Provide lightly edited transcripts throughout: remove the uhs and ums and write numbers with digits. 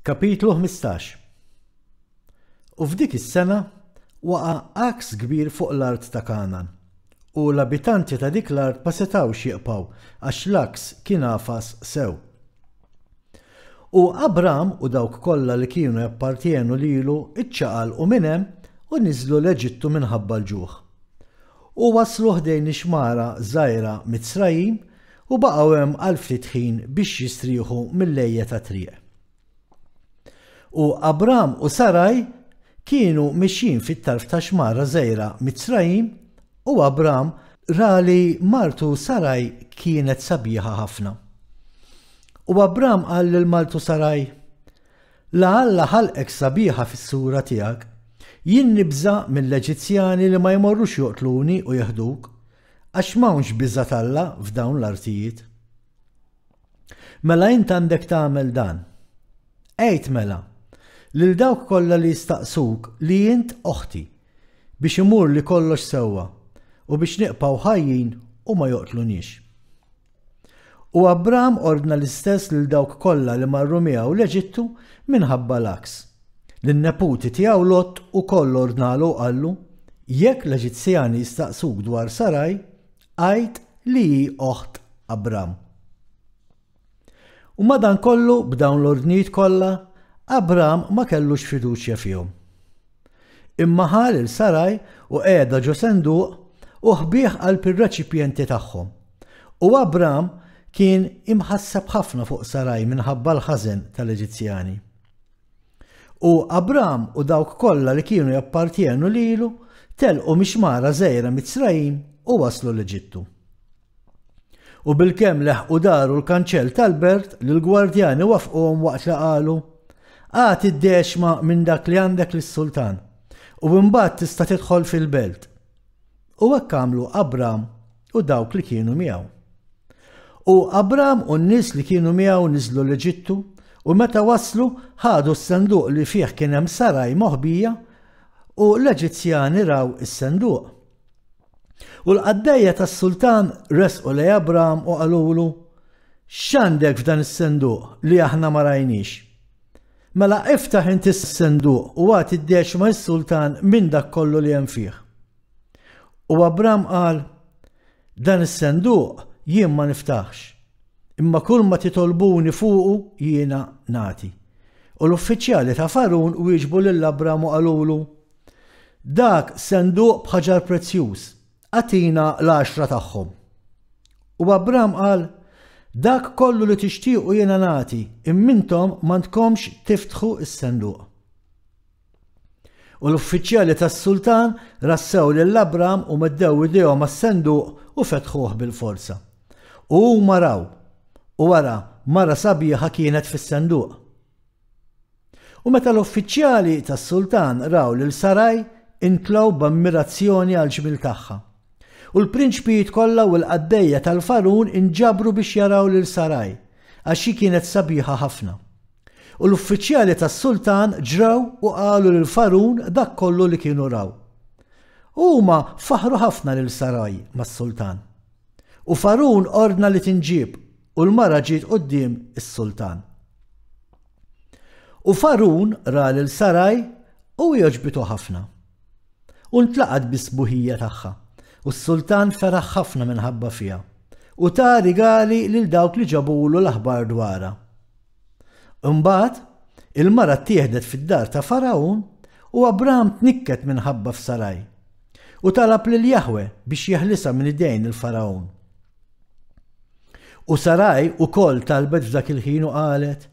Kapitlu 15 U f'dik is-sena waqa' għaks kbir fuq l-art ta' Kangħan, u l-abitanti ta' dik l-art ma setgħux jiqpgħu għax l-għaks kien għafas sew. U Abram u dawk kollha li kienu jappartjenu lilu ċċaqalqu minn hemm u niżlu l-Eġittu minħabba l-ġuħ. U waslu ħdejn ix-xmara żgħira Mitsrajim U baqgħu hemm għal ftit ħin biex jistrieħu mill-għejja tat-triq. U Abram u Saraj kienu mixjin fit-tarf ta' xmara żgħira Mitsrajim, u Abram ra li martu Saraj kienet sabiħa ħafna. U Abram qal lil martu Saraj, La Alla ħalqek sabiħa fis-sura tiegħek, jien nibża' mill-Eġizzjani li ma jmorrux joqtluni u jeħduk, Għax m'hawnx biża' t'Alla f'dawn l-artijiet. Mela int għandek tagħmel dan. Għid mela, lil dawk kollha li jistaqsuk li int oħti, biex imurli kollox sewwa, u biex niqpgħu ħajjin u ma joqtluniex. U Abram ordna l-istess lil dawk kollha li marru miegħu l-Eġittu minħabba l-għaks. Lin-neputi tiegħu Lot ukoll ordnalu u qallu, Jekk l-Eġizzjani jistaqsuk dwar Saraj, għid li hi oħt Abram. U madankollu b'dawn l-ordnijiet kollha, Abram ma kellux fiduċja fihom. Imma ħa lil Saraj u qiegħda ġo senduq u ħbieh qalb ir-reċipjenti tagħhom. U Abram kien imħasseb ħafna fuq Saraj minħabba l-ħażen tal-Eġizzjani. U Abram u dawk kollha li kienu jappartjenu lilu telqu mix-xmara żgħira Mitsrajim u waslu l-Eġittu. U bilkemm leħqu daru l-kanċell tal-belt li l-gwardjani waffquhom waqt li qalu, Agħti d-deċma minn dak li għandek lis-sultan, u imbagħad tista' tidħol fil-belt. U hekk għamlu Abram u dawk li kienu miegħu. U Abram u n-nies li kienu miegħu niżlu l-Eġittu, u meta waslu ħadu s-senduq li fih kien hemm Saraj moħbija, u l-Eġizzjani raw is-senduq. U l-qaddejja tas-sultan resqu lejn Abram u qalulu, X'għandek f'dan is-senduq li aħna ma rajniex? Mela iftaħ inti s-senduq u agħti d-deċma lis-sultan minn dak kollu li hemm fih. U Abram qal, Dan is-senduq jien ma niftaħx, imma kull ma titolbuni fuqu jiena nagħti. U l-uffiċjali ta' Farun wieġbu lil Abram u qalulu, Dak senduq b'ħaġar prezzjuż, agħtina l-għaxra tagħhom. U Abram qal, Dak kollu li tixtiequ jiena nagħti, imma intom m'għandkomx tiftħu s-senduq. U l-uffiċjali tas-sultan rassew lil Abram u meddew idejhom għas-senduq u fetħuh bil-forza. U huma raw, u ara, mara sabiħa kienet fis-senduq. U meta l-uffiċjali tas-sultan raw lil Saraj, intlew b'ammirazzjoni għall-ġmiel tagħha. U l-prinċpijiet kollha u l-qaddejja tal-Fargħun inġabru biex jaraw lil Saraj, għax hi kienet sabiħa ħafna. U l-uffiċjali tas-sultan ġrew u qalu lill-Fargħun dak kollu li kienu raw. U huma faħħru ħafna lil Saraj mas-sultan. U Fargħun ordna li tinġieb, u l-mara ġiet quddiem is-sultan. U Farun ra lil Saraj u hi għoġbitu ħafna. U ntlaqat bis-sbuħija tagħha, u s-sultan feraħ ħafna minħabba fiha, u ta rigali lil dawk li ġabulu l-aħbar dwarha. Imbagħad, il-mara ttieħdet fid-dar ta' Faragħun u Abram tnikket minħabba f'Saraj, u talab lil Jaħwe biex jeħlisha minn idejn il-Faragħun. U Saraj ukoll talbet f'dak il-ħin u qalet,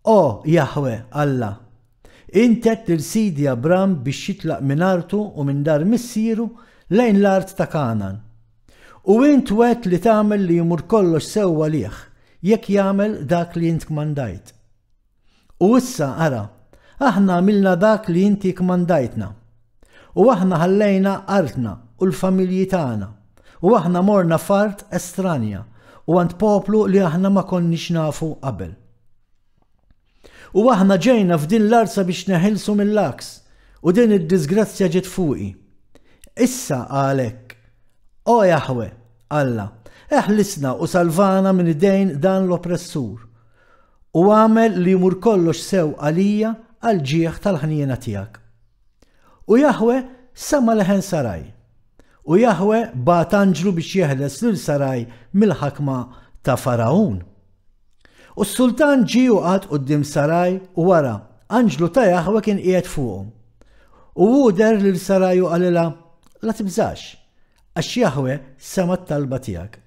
O Jaħwe, Alla, int għedt lil sidi Abram biex jitlaq minn artu u minn dar missieru lejn l-art ta' Kangħan. U int wegħedt li tagħmel li jmur kollox sewwa għalih jekk jagħmel dak li int kmandajt. U issa, ara, aħna għamilna dak li inti kmandajtna. U aħna ħallejna artna u l-familji tagħna, u aħna morna f'art estranja u għand poplu li aħna ma konniex nafu qabel. U aħna ġejna f'din l-art sabiex neħilsu mill-għaks, u din id-diżgrazzja ġiet fuqi. Issa għalhekk, O Jaħwe, Alla, eħlisna u salvana minn idejn dan l-oppressur. U agħmel li jmur kollox sew għalija għall-ġieħ tal-ħniena tiegħek. U Jaħwe sema' leħen Saraj. U Jaħwe bagħat anġlu biex jeħles lil Saraj mill-ħakma ta' Fargħun. U s-sultan ġie u qagħad quddiem Saraj u ara, anġlu ta' Jaħwe kien qiegħed fuqu. U hu deher lil Saraj u qalilha, La tibżax, għax Jaħwe sema' t-talba tiegħek.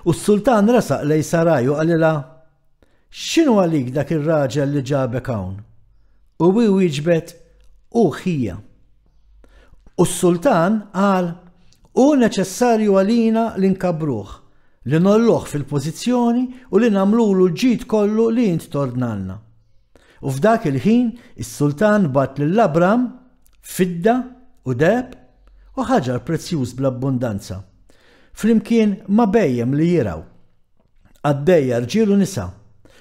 U s-sultan resaq lejn Saraj u qalilha, X'inhu għalik dak ir-raġel li ġabek hawn? U hi wieġbet, Hu ħija. U s-sultan qal, Hu neċessarju għalina li nkabbruh, li ngħolluh fil-pożizzjoni u li nagħmlulu l-ġid kollu li int tordnalna. U f'dak il-ħin is-sultan bagħat lil Abram fidda u deheb u ħaġar prezzjuż bl-abbundanza, flimkien ma' bhejjem li jirgħu, qaddejja rġiel u nisa.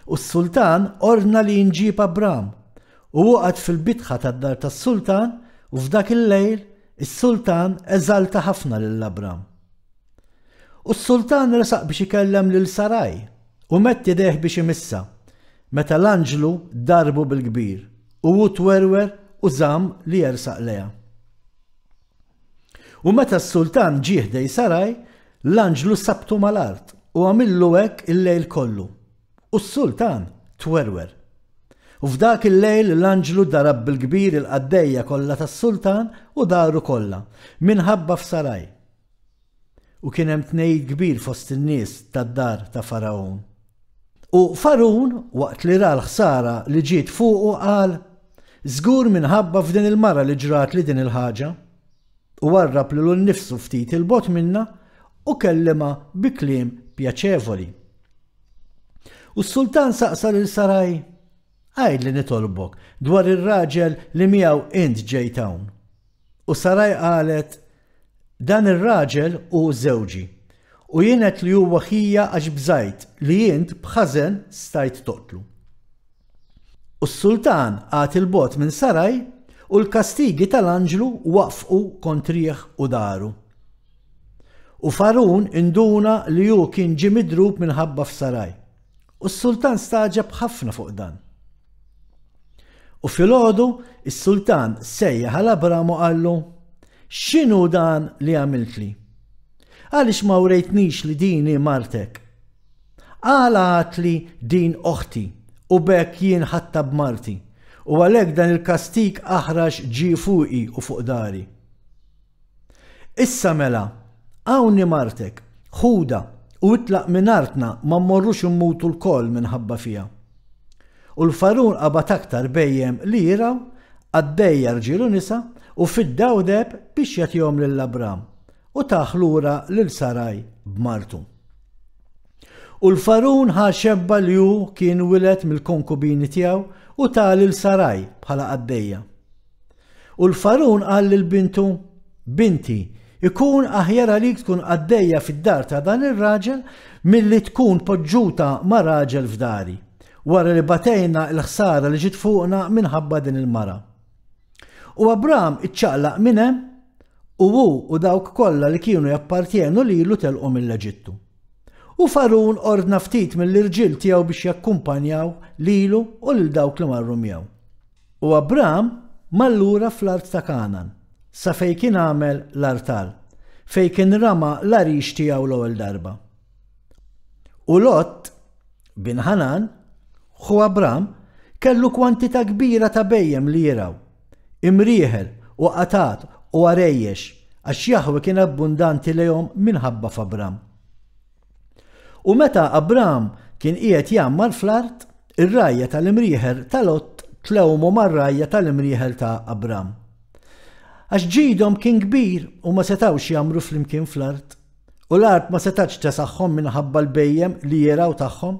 U s-sultan ordna li jinġieb Abram, u hu qagħad fil-bitħa tad-dar tas-sultan, u f'dak il-lejl is-sultan eżalta ħafna lil Abram. U s-sultan resaq biex ikellem lil Saraj, u medd idejh biex imissha, meta l-anġlu darbu bil-kbir, u hu twerwer u żamm li jersaq lejha. U meta s-sultan ġie ħdej Saraj, l-anġlu sabtu mal-art u għamillu hekk il-lejl kollu. U s-sultan twerwer. U f'dak il-lejl l-anġlu darab bil-kbir il-qaddejja kollha tas-sultan u daru kollha, minħabba f'Saraj. U kien hemm tnehid kbir fost in-nies tad-dar ta' Fargħun. U Fargħun, waqt li ra l-ħsara li ġiet fuqu, qal, Żgur minħabba f'din il-mara li ġratli din il-ħaġa. U warrab lilu nnifsu ftit 'il bogħod minnha u kellimha bi kliem pjaċevoli. U s-sultan saqsa lil Saraj, Għidli nitolbok dwar ir-raġel li miegħu int ġejt hawn. U Saraj qalet, Dan ir-raġel hu żewġi, u jien għedt li huwa ħija għax bżajt li int b'ħażen stajt toqtlu. U s-sultan qagħad 'il bogħod minn Saraj, u l-kastigi tal-anġlu waqfqu kontrih u daru. U Fargħun induna li hu kien ġie midrub minħabba f'Saraj, u s-sultan stagħġeb ħafna fuq dan. U filgħodu is-sultan sejjaħ għal Abram u qallu, X'inhu dan li għamiltli? Għaliex ma wrejtnix li din hi martek? Għala għadtli din oħti u b'hekk jien ħadtha b'marti, u għalhekk dan il-kastig aħrax ġie fuqi u fuq dari? Issa mela, hawn hi martek, ħudha u itlaq minn artna ma mmorrux immutu lkoll minħabba fiha. U l-Fargħun qabad aktar bhejjem li jirgħu, qaddejja rġiel u nisa, u fidda u deheb biex jagħtihom lil Abram, u tah lura lil Saraj b'martu. U l-Fargħun ħa xebba li hu kien wiled mill-konkubini tiegħu u ta lil Saraj bħala qaddejja. U l-Fargħun qal lil bintu, Binti, ikun aħjar għalik tkun qaddejja fid-dar ta' dan ir-raġel milli tkun poġġuta ma' raġel f'dari, wara li batejna l-ħsara li ġiet fuqna minħabba din il-mara. U Abram iċċaqlaq minn hemm, u hu u dawk kollha li kienu jappartjenu lilu telqu mill-Eġittu. U Fargħun ordna ftit mill-irġiel tiegħu biex jakkumpanjaw lilu u lil dawk li marru miegħu. U Abram mar lura fl-art ta' Kangħan, sa fejn kien għamel l-artal, fejn kien rama l-għarix tiegħu l-ewwel darba. U Lot, bin Ħanan, ħu Abram, kellu kwantità kbira ta' bhejjem li jirgħu, imrieħel u qatgħat u għarejjex, għax Jaħweh kien abbundanti lejhom minħabba f'Abram. U meta Abram kien qiegħed jgħammar fl-art, ir-rgħajja tal-imrieħel ta' Lot tlewmu mar-rgħajja tal-imrieħel ta' Abram. Għax ġidhom kien kbir u ma setgħux jgħammru flimkien fl-art, u l-art ma setgħetx tesagħhom minħabba l-bhejjem li jirgħu tagħhom.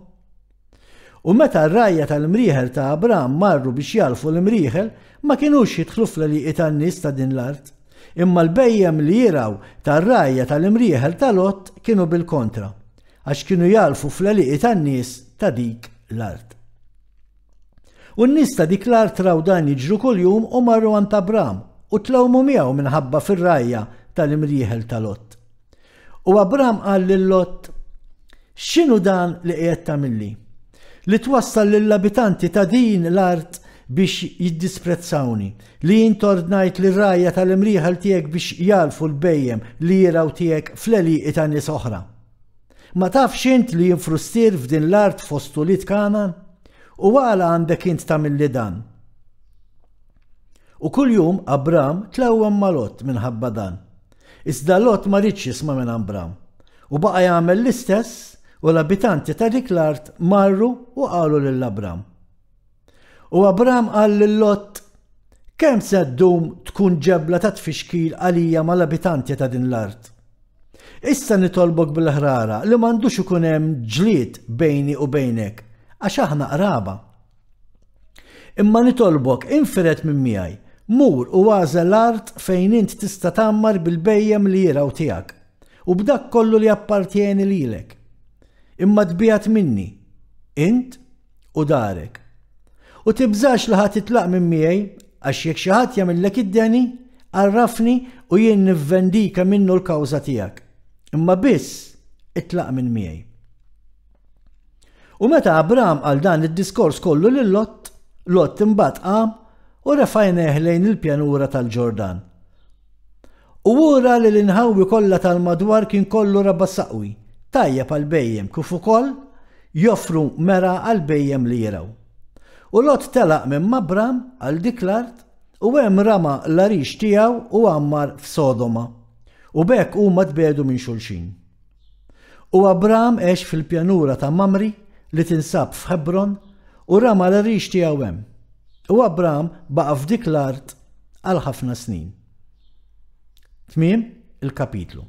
U meta r-rgħajja tal-imrieħel ta' Abram marru biex jagħlfu l-imrieħel, ma kinux jidħlu fl-għelieqi tan-nies ta' din l-art. Imma l-bhejjem li jirgħu tar-rgħajja tal-imrieħel ta' Lot kienu bil-kontra, għax kienu jagħlfu fl-għelieqi tan-nies ta' dik l-art. U n-nies ta' dik l-art raw dan jiġru kuljum u marru għand Abram u tlewmu miegħu minħabba fir-rgħajja tal-imrieħel ta' Lot. U Abram qal lil Lot, X'inhu dan li qiegħed tagħmilli? Li twassal lill-abitanti ta' din l-art biex jiddisprezzawni, li int ordnajt lir-rgħajja tal-imrieħel tiegħek biex jagħlfu l-bhejjem li jirgħu tiegħek fl-għelieqi ta' nies oħra? Ma tafx int li jien frustier f'din l-art fost ulied Kangħan? U għala għandek int tagħmilli dan? U kuljum Abram tlewwem ma' Lot minħabba dan. Iżda Lot ma riedx jisma' minn Abram, u baqa' jagħmel l-istess, u l-abitanti ta' dik l-art marru u qalu lil Abram. U Abram qal lil Lot, Kemm se ddum tkun ġebla ta' tfixkil għalija mal-abitanti ta' din l-art? Issa nitolbok bil-ħrara li m'għandux ikun hemm ġlied bejni u bejnek, għax aħna qraba. Imma nitolbok infired minn miegħi, mur u agħżel art fejn int tista' tgħammar bil-bhejjem li jirgħu tiegħek, u b'dak kollu li jappartjeni lilek. Imma tbiegħed minni, int u darek. U tibżax li ħa titlaq minn miegħi, għax jekk xi ħadd jagħmillek id-deni, għarrafni u jien nivvendika minnu l-kawża tiegħek. Imma biss itlaq minn miegħi. U meta Abram qal dan id-diskors kollu lil Lot, Lot imbagħad qam u refa' għajnejh lejn il-pjanura tal-Ġordan. U hu ra li l-inħawi kollha tal-madwar kien kollu raba' saqwi, tajjeb għall-bhejjem kif ukoll joffru mergħa għall-bhejjem li jirgħu. U Lot telaq minn m'Abram għal dik l-art u hemm rama l-għarix tiegħu u għammar f'Sodoma. U b'hekk huma tbiegħdu minn xulxin. U Abram għex fil-pjanura ta' Mamri li tinsab f'Ħebron u rama l-għarix tiegħu hemm. U Abram baqa' f'dik l-art għal ħafna snin. Tmiem il-kapitlu.